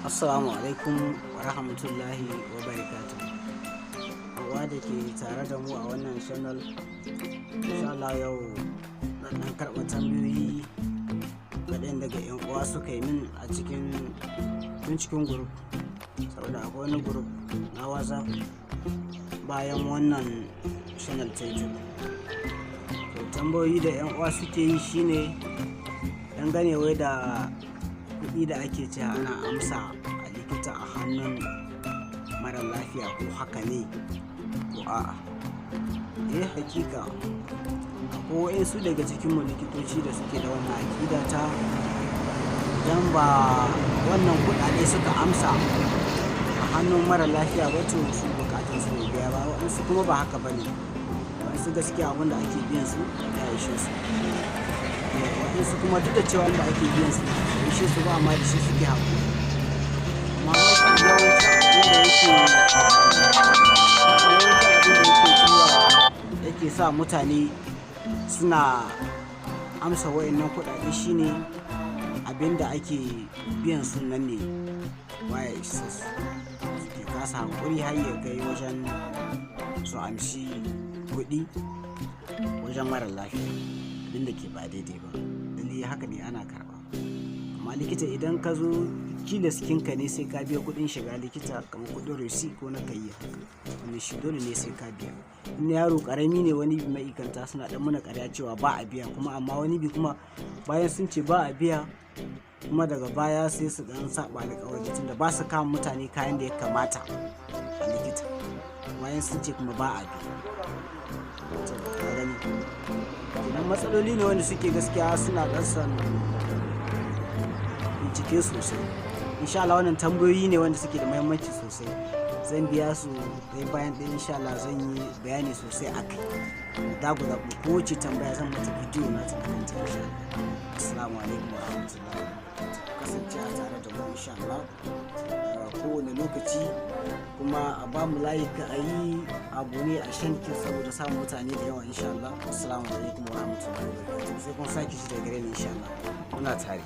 Assalamu alaikum wa rahmatullahi wa barakatuh. Uwa da ke tare da mu a wannan channel, insha Allah yau zan ɗan karɓa tambayoyi kaɗan daga 'yan uwa suka yi min a cikin tun cikin group. Saboda akwai wani group na WhatsApp bayan wannan channel ta YouTube. To, tambayoyi da 'yan uwa suke yi shine dangane wai da kuɗi da ake cewa ana amsa a likita a hannun mara lafiya, ko haka ne ko a'a. Eh, hakika akwai waɗansu daga cikin mu likitoci da suke da wannan aƙida ta idan ba wannan kuɗaɗe suka amsa a hannun mara lafiya ba, to su buƙatun su bai biya ba. Waɗansu kuma ba haka ba ne. Waɗansu gaskiya abin da ake biyan su ya ishe su. Waɗansu kuma duk da cewa wanda ake biyan su bai ishe su ba, amma da shi suke haƙuri. Amma mafi yawanci abin da yake tura yake sa mutane suna amsa waɗannan kuɗaɗe shine abin da ake biyan su nan ne baya isa su. Suke kasa haƙuri har ya kai wajen su amshi kuɗi wajen mara lafiya, abin da ke ba daidai ba. Lalle haka ne, ana karɓa. Amma likita idan ka zo tilas kinka ne sai ka biya kuɗin shiga likita, kamar kuɗin receipt ko na kayya haka. Wannan shi dole ne sai ka biya. In yaro ƙarami ne, wani bi ma'aikanta suna ɗan mana ƙarya cewa ba a biya kuma, amma wani bi kuma bayan sun ce ba a biya kuma, daga baya sai su ɗan saɓa alƙawari, tunda ba su kama mutane kayan da ya kamata a likita bayan sun ce kuma ba a biya. To, ka gani? Kenan matsaloli ne wanda suke gaskiya suna ɗan bincike sosai. Insha Allah wannan tambayoyi ne wanda suke da muhimmanci sosai. Zan biya su ɗaya bayan ɗaya, insha Allah zan yi bayani sosai a kai. Dagu dagu, kowace tambaya zan mata bidiyo na ta kanta, insha Allah. Assalamu alaikum wa rahmatullahi wa barakatuh. Kasance a tare da mu, insha Allah, kowane lokaci, kuma a ba mu like, a yi abu ne a shanki saboda samun mutane da yawa, insha Allah. Assalamu alaikum wa rahmatullahi wa barakatuh. Sai kun sake shi daga gare ni, insha Allah. Muna tare.